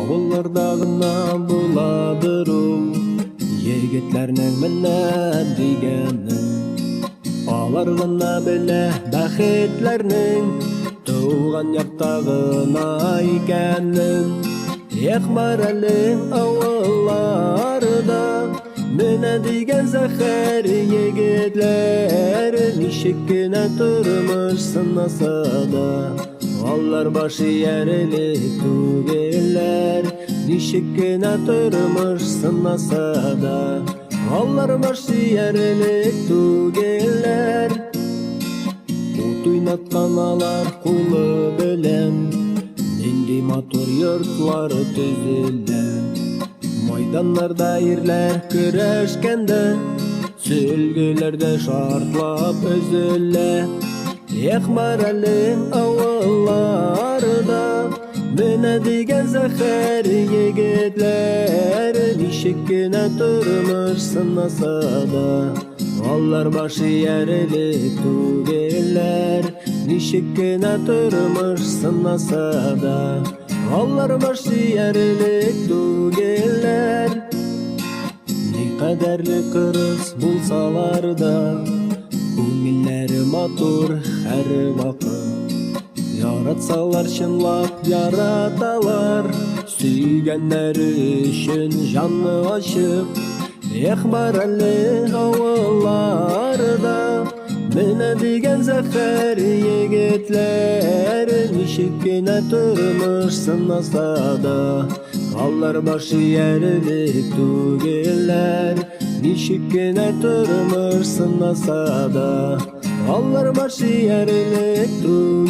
Авылларда гына буладыр ул егетләрнең менә дигәне. Алар гына белә бәхетләрнең туган якта гына икәнен. Эх, бар әле авылларда менә дигән зәһәр егетләр, ничек кенә тормыш сынаса да, алар баш иярлек түгелләр. Ничек кенә тормыш сынаса да, алар баш иярлек түгелләр. Ут уйнаткан алар кулы белән, нинди матур йортлар төзелә. Майданнарда ирләр көрәшкәндә, сөлгеләр дә шартлап өзелә. Эх, бар әле авылларда менә дигән зәһәр егетләр, ничек кенә тормыш сынаса да, алар баш иярлек түгелләр. Ничек кенә тормыш сынаса да, алар баш иярлек түгелләр. Никадәрле кырыс булсалар да, күңелләре матур һәрвакыт. Яратсалар чынлап яраталар, сөйгәннәре өчен җанны ачып. Эх, бар әле авылларда менә дигән зәһәр егетләр, ничек кенә тормыш сынаса да, алар баш иярлек түгелләр. Ничек кенә тормыш сынаса да, алар баш иярлек түгелләр.